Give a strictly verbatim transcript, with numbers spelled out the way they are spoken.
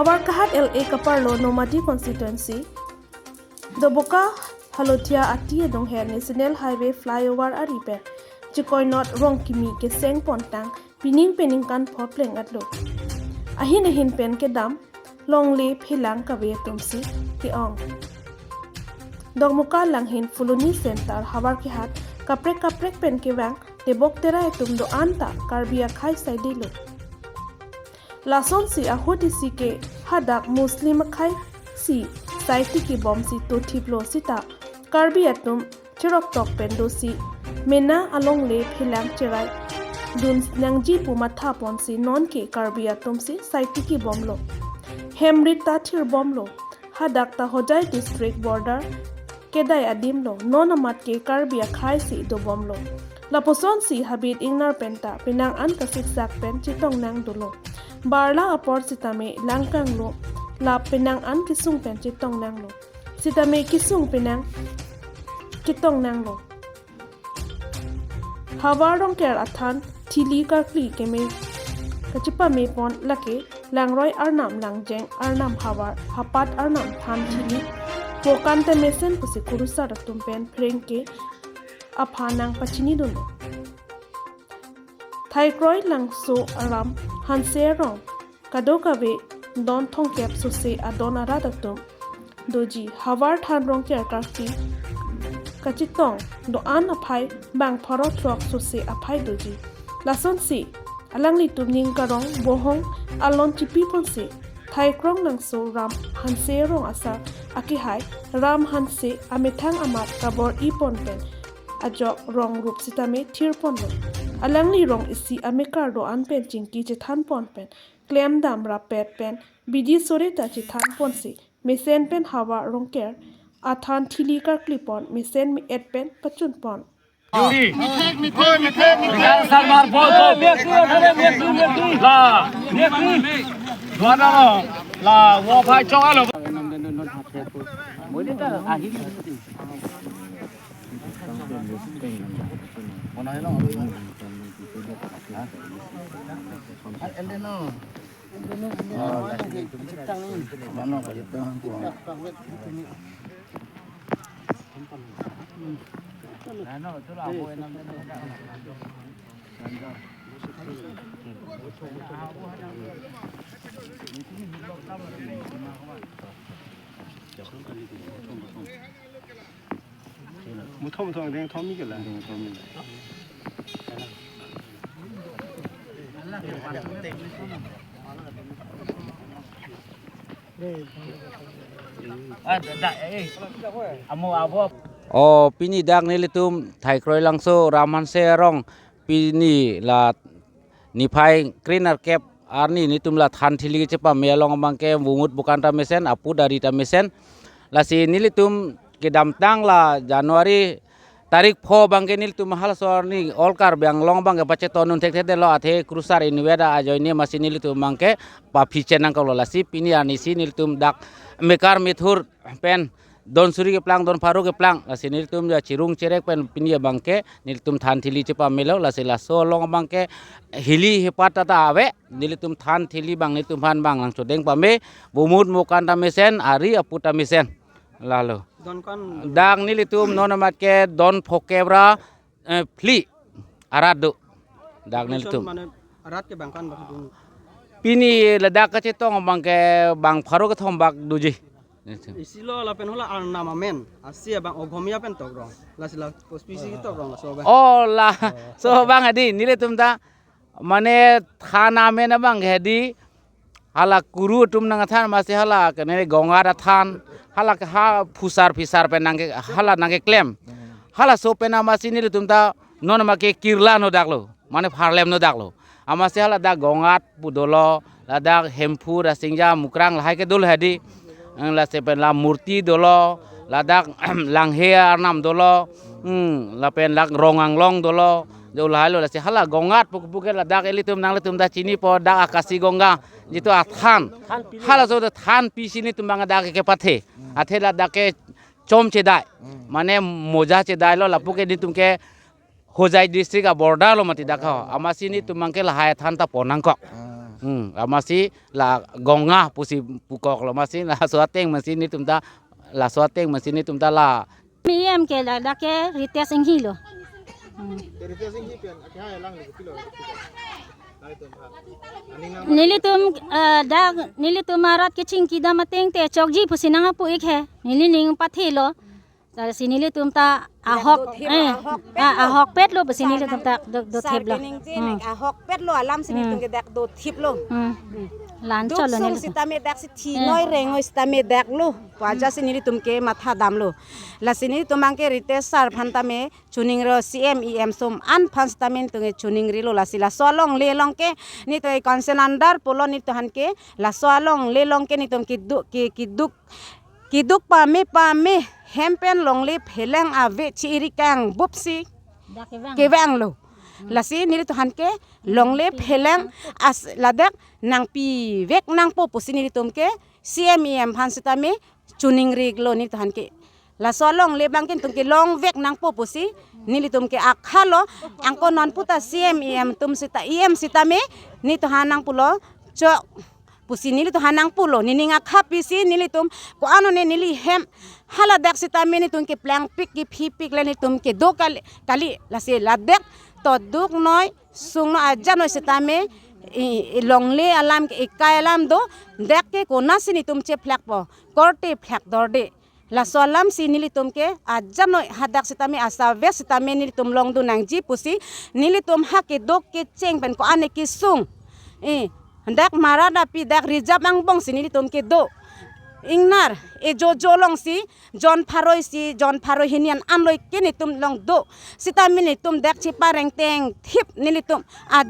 Howraghat L A kaparlo Nomati constituency Doboka Halothia ati adunghe National Highway flyover ari pen chikoinot rongkimi keseng pontang pining peningkan pho pleng-etlo. Ahin ahin pen kedam longle phelang kave atumsi ke-ong. Dokmoka Langhin Phuloni Center havar kehat kaprek kaprek pen kevang tebok terai atum do-an ta Karbi akhei saidelo. Lasonsi ahut isi ke hadak Muslim akhei si sai tikibomsi tothiplo sita Karbi atum cheroktok pen dosi mena alongle phelang cherai dun nangji pu mathaponsi nonke Karbi atumsi sai tikibomlo. Hem rit ta thirbomlo. Hadak ta Hojai district border kedai adimlo, non amat ke Karbi akhei si dobomlo. Lapuson si habit ingnar penta penang an kasiksak pen chetong nang dolo. Barla apor sitame langkanglo, lap penang an kesung pen chetong nanglo. Sitame kesung penang chetong nanglo. Havar Rongker athan thili karkli keme kachepame pon lake Langroi arnam, Langjeng arnam, Havar hapat arnam than thili pokan ta mesen pusi kurusar atum pen phreng ke aphan nangpachini dunlo. Thaikroi Langso aram Hanse arong kadokave don thomkep sose adon arat atum doji. Havar than Rongker karkli kachetong do-an aphai bang pharo throk sose aphai doji. Lasonsi alanglitum ning karong bohong alon chipi ponsi Thaikroi Langso Ram Hanse arong asar akehai Ram Hanse amethang amat kabor-i pon pen ajok rong rup sitame thir ponlo. Alangli rong isi amekar do-an pen chingki chethan pon pen klem dam rappet pen bidi sore ta chethan ponsi mesen pen Havar Rongker athan thili karkli pon mesen me-et pen pachun pon. Yuri. Salmar bol bol. La. Dua na lo. La, wo phai chok alo. Muthom muthom deng thom mi kela. Ah, dak, dak, eh. Amo abo. Oh, pini dak nelitum Thaikroi Langso Ram Hanse arong pini la niphai krenerkep arni nelitum la than thili kachepame along abangke bumut bukan ta mesen, aput ari ta mesen. Lasi nelitum kedamtang la January tarik pho abangke nelitum halaso arni All Karbi Anglong abangke pachetong un thekthedetlo, athe kurusar inutvet ajoine amatsi nelitum abangke paphi chenang kalo. Lasi pini arnisi nelitum dak mekar methur pen don suri keplang, don pharo keplang, lasi nelitum ya chirung cherek pen pini abangke nelitum than thili chepamelo. Lasi laso along abangke hili hepat ta ave, nelitum than thili abang nelitum aphan abang nangchodeng pame, bumut mukan ta mesen, ari aput ta mesen. Lalo. Don kon dak nelitum non amat ke don phokep ra, eh, phli arat do. Dak nelitum. Mane arat ke bang kon bang dun. Pini ladak kachetong abangke bang pharo kethom bak doji. Isi lo lapen hala arnam amen. Asi abang Oghomiya pen tok rong. Lasi la pospisi tok rong laso abang. Oh, laso abang adi nelitum ta mane than amen abang hedi hala kuru atum nangthan amatsi hala kene Gongat athan, hala ke ha phusar phisar pen nangke hala nangkeklem. Halaso pen amatsi nelitum ta non make kirla no dak lo, mane pharlem no dak lo. Amatsi hala dak Gongat pu dolo, ladak Hemphu, Rasingja, Mukrang lahai ke dolo hedi. Eh, lasi pen la Murti dolo, ladak Langhe arnam dolo, hmm, lapen dak Rong Anglong dolo, jo lahai lo. Lasi hala Gongat puke puke ladak ilitum nanglitum ta chinipo dak Akashi Ganga, jitu athan. Halaso ta than pisi nelitum abang dak kepathe. Athe ladak ke chom chedai. Mane moja chedai lo lapu ke nelitum ke Hojai district a border lo mati dak ho. Amatsi nelitum abangke lahai than ta pon nangkok. Ah. Hmm, amatsi la Ganga pusi pukoklo, amatsi laso ateng amatsi nelitum ta, laso ateng amatsi nelitum ta la. E M ke ladak ke Ritesh Enghi lo. Hmm. Ritesh Enghi pen akehai alangli kopilo? Nelitum, eh, dak nelitum arat kechingki dam ateng te chokji pusi nangpu ik he. Nelining pathelo. Lasi nelitum ta ahok, dothip, eh, ahokpet ah, lo. Ahokpet lo pusi nelitum ta do, dothip lo. Sar kening je, hmm, nek ahokpet lo alamsi, hmm, nelitum ke dak dothip lo. Hmm. Hmm. Lan cholo. Duk sung nelitum sitame daksi thi, eh, noi rengoi sitame dak lo. Pu ajatsi nelitum ke matha damlo. Lasi nelitum abang ke Ritesh sir aphan tame choningri, C M E M atum an aphan sitame nelitum ke choningrilo. Lasi laso alongle along ke nelitum ke council under pulo, nelitum aphan ke laso alongle along ke nelitum keduk, ke, keduk, keduk pame pame hem pen longle pheleng ave, chiri kang bupsi dak kevang, kevanglo. Hmm. Lasi nelitum aphan ke longle pheleng as ladak nangpivek nangpo pusi nelitum ke C M E M aphan sitame choningrilo nelitum aphan ke. Laso alongle abang ke nelitum ke longvek nangpo pusi nelitum ke akha lo. Anke non puta C M E M atum sita, E M sitame nelitum aphan nangpulo, chok pusi nelitum aphan nangpulo. Nening akha pisi nelitum ko-an one neli hem haladak sitame nelitum ke plangpik, kephipik le nelitum kedo kali, kali. Lasi ladak to duk noi sung noi ajat noi sitame i, i longle alam ke, ekai alam do, dak ke konatsi nelitum chephlekpo, korte phlek dorde. Laso alamsi nelitum ke ajat noi hadak sitame asavek sitame nelitum longdun nangji pusi nelitum ha keduk kecheng pen ko-an kesung. Eh, dak Marat api dak reserve angbongsi nelitum kedo. Ingnar, e jojo alongsi, jon pharo isi, jon pharo hini an anloi ke nelitum longdo. Sitame nelitum dak chepareng tengthip nelitum ad-